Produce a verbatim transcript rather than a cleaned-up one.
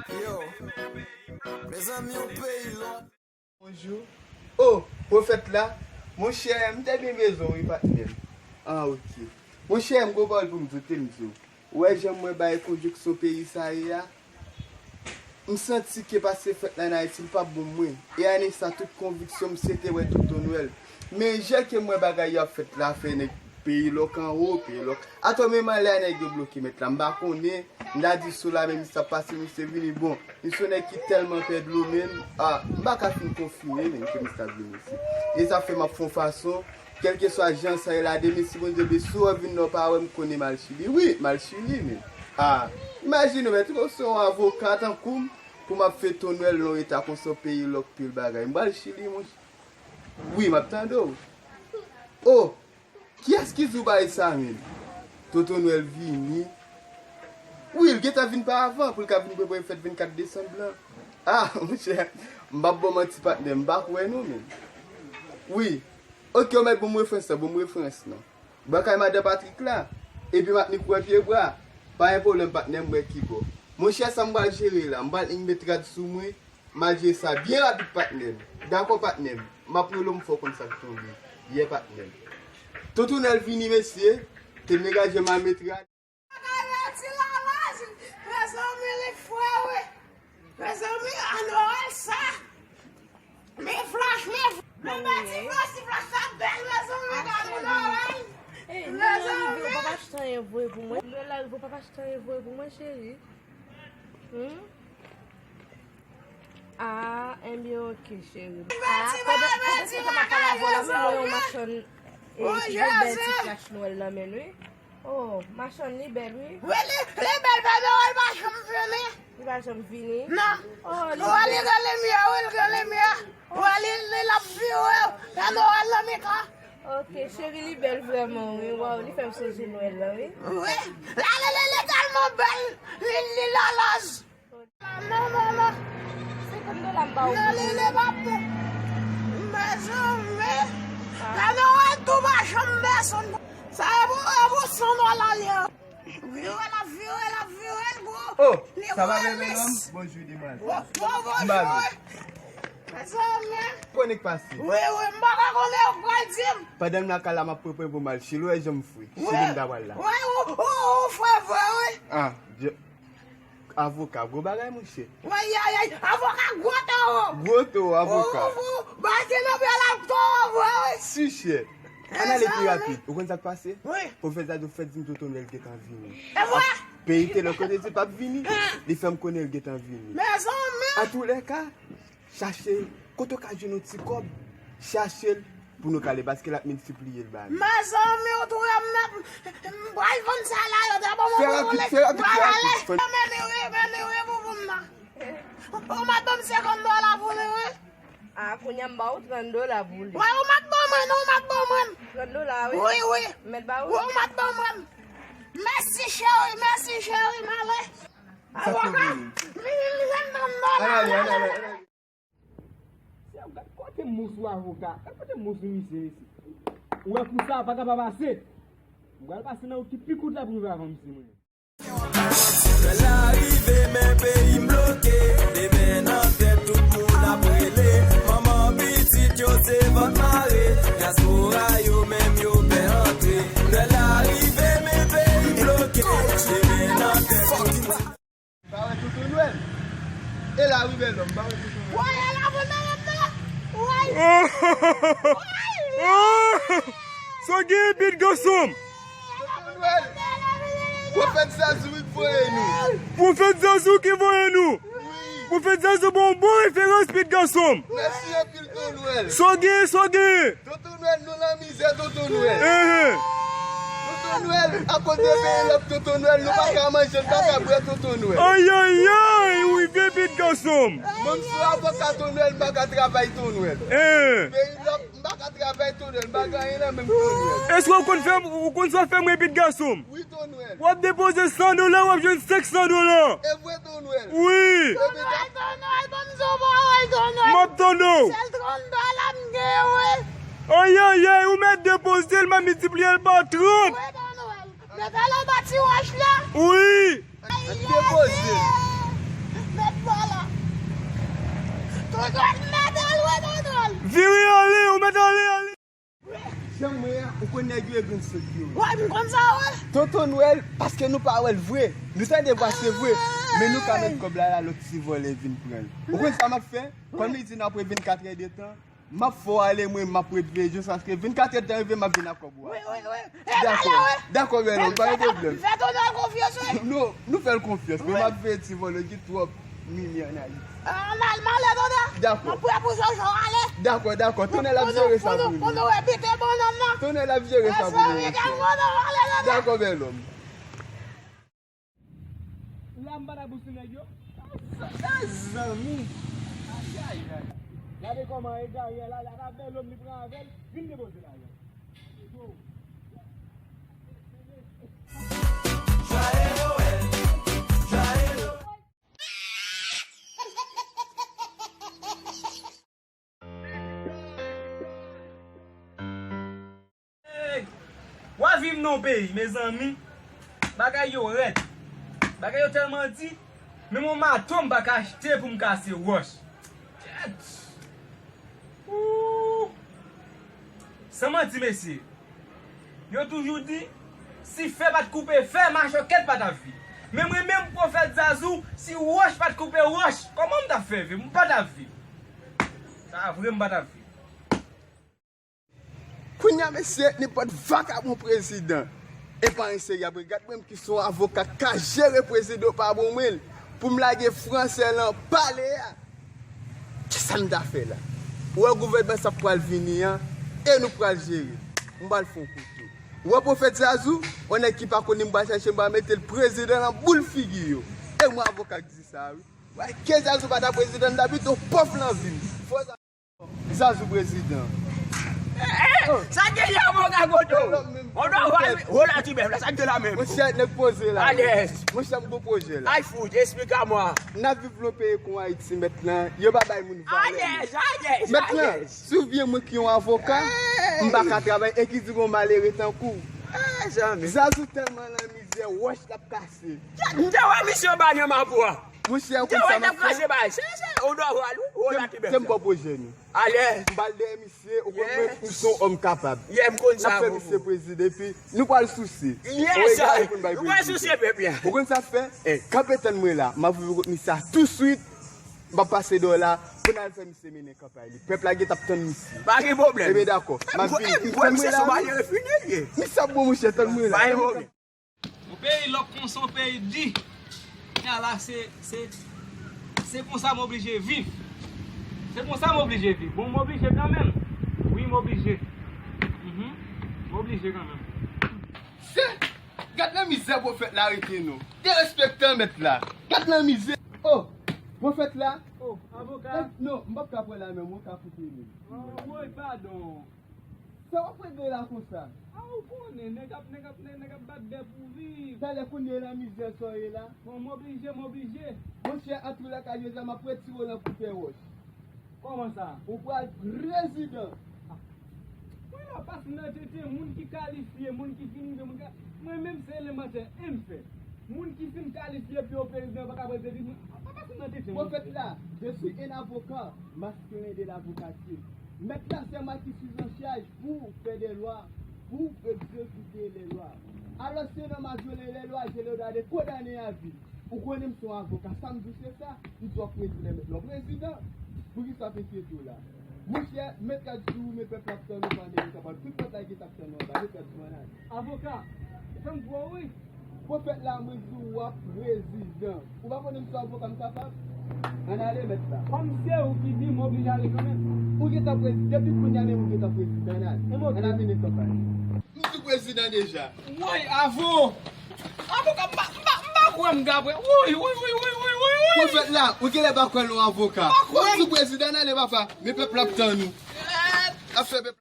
Yo, mezanmi, yon peyi lòk. Bonjou. Oh, pwofèt la. Monchè, m te byen bezwen w wi, patnè m. Ah, ok. Monchè, m gon pawòl pou m di w, te m di w. Ou wè jan m wè bagay konjeksyon peyi sa ye a? M santi ke pase fèt la ann Ayiti, li p ap bon mwen. E ane sa, tout konviksyon m se te wè Tonton Nwèl. Men jan ke m wè bagay yo ap fèt la, fè nèg peyi lòk anwo, peyi lòk. Atò, men m ale a nèg yo bloke mèt la. M pa konnen, m ta di sou la, men misye ap pase, misye vini. Bon, misye yon nèg ki tèlman pè dlo, men, ah, m pa ka fin konfime, men, ke misye ap vini isit. E sa fè m ap fè yon fason, kèlkeswa jan sa ye la, demen si Bondye vle, si w vin nan pa wè m, konnen m al Chili. Wi, m al Chili, men. Ah, imajine w, men, tou se yon avoka tankou m, pou m ap fè Tonton Nwèl nan yon eta konsa, yon peyi lòk, pil bagay. M pral Chili, monchè. Wi, m ap tande w. Oh! Kiyès ki di w bagay sa menm? Tonton Nwèl vini. Wi, l gentan vin pa avan pou l ka vin prepare fèt vennkat desanm lan. Ah, monchè, m p ap ba w manti, patnè, m pa kwè non, menm. Wi. Ok, ou mèt ban m referans lan, ban m referans lan. Ban kay madan Patrik la, epi m ap ni kouwè pye bra. Pa gen pwoblèm, patnè, m wè ki bò. Monchè, sa m pral jere la, m pral ni met rad sou mwen, m al jere sa byen rapid, patnè m. Dakò, patnè m. M ap rele w, m fè w konn sa k tonbe. Yè, patnè m. Tonton Nwèl vini, mesye. Te m degaje m al met rad. Bagay la ti lalaj. Mezanmi, li fre, wi. Mezanmi, a Nwèl sa. Men flach, men, men bati flach, ti flach sa bèl, mezanmi, gade Nwèl. Ey, nou nan rive, w p ap achte anyen voye pou mwen? Nwèl la rive, w p ap achte anyen voye pou mwen, cheri? Hmm? Ah, enben, ok, cheri. Ah, pandan, pandan se tan m ap pale avè w la, m wè yon machann, e, ki gen bèl ti flach Nwèl nan men l, wi. Oh, machann li bèl, wi. Wi, li, li bèl, Pè Nwèl pa janm vini. Li pa janm vini? Non. Oh, li bèl. Wi, li gen limyè, wi, li gen limyè. Wi, li, li, l ap vire, Pè Nwèl nan mitan. Ok, cheri, li bèl vrèman, wi. Waw, li fè m sonje Nwèl la, wi. Wi. La, li, li, li tèlman bèl. Li, li lalaj. Non, non, non. Senkant dola m ba ou. Non, li, li pa bon. Mezanmi. Ah. Pè Nwèl tou pa janm desann. Sa e pou, e pou san dola li ye. Vire l ap vire, l ap vire, gwo. Oh, li sa va, bebe lòm? Bonjou, demwazèl. Bon, bon, bonjou. Mezanmi. Konnen k pase? Wi, wi, m pa ka konnen, ou pral di m. Pandan m lakay la, m ap prepare pou m al Chili, w wè jan m fre. Chili m ta pral la. Wi, ou, ou, ou fre vre, wi. Ah, je, Avoka, gwo bagay, monchè. Ayayay, avoka, gwo towo. Gwo towo, avoka. Ou, ou, ou, bagay ki nan pye la, towo vre, wi. Sichè. Ann ale pi rapid. Ou konn sa k pase? Wi. Pwofèt Zazo fè di m Tonton Nwèl gentan vini. E vre? Peyi te lòt kote di l p ap vini. Li fè m konnen l gentan vini. Mezanmi. Antoulèka, chache l. Kote w ka jwenn yon ti kòb, chache l pou nou k ale, paske l ap miltipliye l ba nou. Mezanmi, ou touye m nèt. M pral vann sa la, yo ta ban mwen. Fè rapid, fè rapid, fè rapid. Men li wi, men li wi pou, pou m nan. Ou mèt ban m senkant dola pou li, wi. Ah, kounye a m ba ou trant dola pou li. Wi, ou mèt ban mwen, non, ou mèt ban mwen. Trant dola, wi. Wi, wi. M mèt ba ou. Wi, ou mèt ban mwen. Mèsi, cheri, mèsi, cheri, m ale. Avoka, li, li, li, trant dola. Ann ale, ann ale, ann ale. Se ap gad kote mous ou avoka. Gad kote mous ou misye isit. Ou wè kou sa a pa ka pa pase. M pral pase nan wout ki pi kout la pou rive avan misye mwen. Lè la rive, men peyi m bloke. Demen nan tèt, tout moun ap rele. Manman pitit yo se vant mare. Dyaspora yo menm yo pè antre. Lè la rive, men peyi m bloke. Demen nan tèt, tout moun. M pa wè Tonton Nwèl. E la wi bèl dam, m pa wè Tonton Nwèl. Woy, e la pou mwen menm non. Woy. Sa w gen, Bit Gason m? Tonton Nwèl. Pwofèt Zazou wi k voye nou. Pwofèt Zazou ki voye nou. Wi. Pwofèt Zazou bon, bon referans, Bit Gason m. Mèsi anpil. Tonton Nwèl. Sa w genyen, sa w genyen? Tonton Nwèl, nou nan mizè, Tonton Nwèl. Enhen. Tonton Nwèl, akoz de peyi lòk, Tonton Nwèl, nou pa ka manje, nou pa ka bwè, Tonton Nwèl. Ayayay, ou rive Bit Gason m. Mwen m se avoka Tonton Nwèl, m pa ka travay Tonton Nwèl. Enhen. Peyi lòk, m pa ka travay Tonton Nwèl, m pa gen anyen nan men m Tonton Nwèl. Èske w konn fè, ou konn sa w fè mwen, Bit Gason m? Wi, Tonton Nwèl. W ap depoze san dola, w ap jwenn senk san dola. E vre, Tonton Nwèl. Wi. Tonton Nwèl, Tonton Nwèl, ban m di w pawòl, Tonton Nwèl. M ap tande w. Sèl trant dola m genyen, wi. Ayayay, ou mèt depoze l, m ap miltipliye l pa trant. Wi, Tonton Nwèl. Mete l anba ti wòch la. Wi. Depoze. Mèt Nèg yo e grenn sot yo. Wè, m konn sa, wè. Tonton Nwèl, paske nou pa wè l vre. Nou tande vwa se vre. Men nou ka met kòb la, la, lòt ti vòlè vin pran l. Ou konn sa m ap fè? Kòm li di n apre vennkatrè de tan, m ap fè w ale, mwen, m ap ret veye jiskaske vennkatrè de tan rive, m ap vin ak kòb ou a. Wi, wi, wi. Dakò. Dakò, bèl òm, pa gen pwoblèm. Fè Tonton Nwèl konfyans, wi. Nou, nou fè l konfyans, men m ap veye ti vòlè ki twòp. Mimi ann Ayiti. Ann al male, Tonton. Dakò. Mwen prè pou Jojo ale. Dakò, dakò. Tonton ap jere sa pou nou. Pou nou repete bannann nan. Tonton ap jere sa pou nou, monchè. Dakò, bèl òm. La m pa ta bouse nèg yo. Sa zanmi. Ayayay. Gade kòman egare a la, la ta bèl òm li pran avè l. Vin depoze la, yo. Hey! W a viv nan yon peyi, mezanmi, bagay yo rèd. Bagay yo tèlman di, menm yon mato m pa ka achte pou m kase wòch. Kèt! Ooh! San manti, mesye, yo toujou di, si fè pa t koupe fè, machòkèt pa t ap viv. Men mwen menm, Pwofèt Zazou, si wòch pa t koupe wòch, kòman m t ap fè viv? M pa t ap viv. Sa vre, m pa t ap viv. Kounye a, mesye, nenpòt vakabon prezidan. E pa yon seri apre, gad mwen ki se yon avoka k ka jere prezidan pa bon mwen, pou m lage fransè lan pale a. Kisa m ta fè la? Ou wè gouvènman sa k pral vini an, e nou pral jere. M pral fè yon kout tou. Ou wè Pwofèt Zazou, yon nèg ki pa konn li, m pral chache, m pral mete l prezidan lan boul figi yo. E mwen avoka k di sa, wi. Wè, ke Zazou pa ta prezidan, m ta pito pòv lan vi m. Fò Zazou prezidan. Eh, eh, sa k gen la, mon gagoto? On dwa wè, wola ti bèf la, sa k gen la menm? Monchè, nèg poze la. Alèz. Monchè, m gon pwojè la. Ay, fout, explique-moi. N ap viv nan peyi kon Ayiti, mèt lan, yo pa bay moun valè. Alèz, alèz, mèt lan, alèz. Si w vye mwen ki yon avoka, m pa ka travay, e ki di gon malere tankou w. Eh, zanmi. Zazou tèlman lan mizè, wòch l ap kase. M te wè misye anba nan mapou a. Monchè, ou konn sa m ap fè? Se, se, ou dò wal, ou, ou la ti bèf. Kè m ba w pwojè nou. Alèz. M ba l dèyè misye, ou konn mwen, ou se yon òm kapab. Yeah, m konn sa. N ap fè misye prezidan, epi nou pral souse. Yes, sir. Nou pral souse pèp la. Ou konn sa fè? Kanpe tann mwen la. M ap voye kot misye a touswit. M ap pase dèyè w la pou n al fè misye mennen kanpay li. Pèp la gentan ap tann misye. Pa gen pwoblèm. Ebyen, dakò. M ap vini. Tann mwen la, wi. Misye ap bon, monchè, tann mwen la. Pa gen pwoblèm. Yon peyi lòk konsa, yon peyi di. Kounye a la, se, se, se konsa m oblije viv. Se konsa m oblije viv. Bon, m oblije kanmenm. Wi, m oblije. Mhm. M oblije kanmenm. Se, gad nan mizè pwofèt la rete non. Derespektan mèt la. Gad nan mizè. Oh, pwofèt la. Oh, avoka. Non, m p ap ka pran la menm, ou ka koupe li. Oh, woy, padon. Sa w ap regle la konsa? A, ou konnen, nèg ap, nèg ap, nèg, nèg ap bat bè pou viv. Talè kounye a la mizè sa w ye la. Bon, m oblije, m oblije. Monchè, antre lakay yo, m ap retire w nan koupè wòch. Kòman sa? Ou pral prezidan. Mwen la pase nan tete moun ki kalifye, moun ki fin rive, moun ka, mwen menm se elemantè en m fè. Moun ki fin kalifye pou yo prezidan pa ka pran tete moun. Pa pase nan tete moun. Pwofèt la, je suis un avocat masculin de l'avocature. Mèt la, c'est moi qui suis en charge pour faire des lois, pour exécuter les lois. Alors, si un homme a violé les lois, je le dois de condamner à vie. Ou konnen m se yon avoka, sa m di w se sa, m di w ap prezidan, mèt la w prezidan. Poukisa w ap enkyete w la? Monchè, mèt la di w, men pèp la ap tann ou pa mete kapab. Tout pèp la gentan ap tann ou anba, mèt la di w ann ale. Avoka, ou fè m twò ri. Pwofèt la, mwen di w ap prezidan. Ou pa konnen m se avoka m kapab? Ann ale, mèt la. Kòm se ou ki di, m oblije ale kanmenm. Ou gentan prezidan, depi kounye a menm ou gentan prezidan, ann ale. Ann ale mennen kanpay. M di prezidan deja. Woy, avo! Avoka, m pa, m pa, m pa kwè m ka kwè. Woy, woy, woy. Pwofèt la, ou genlè pa kwè nan avoka. M pa kwè. Ou di prezidan, ann ale papa. Men pèp la ap tann ou. Ap fè pèp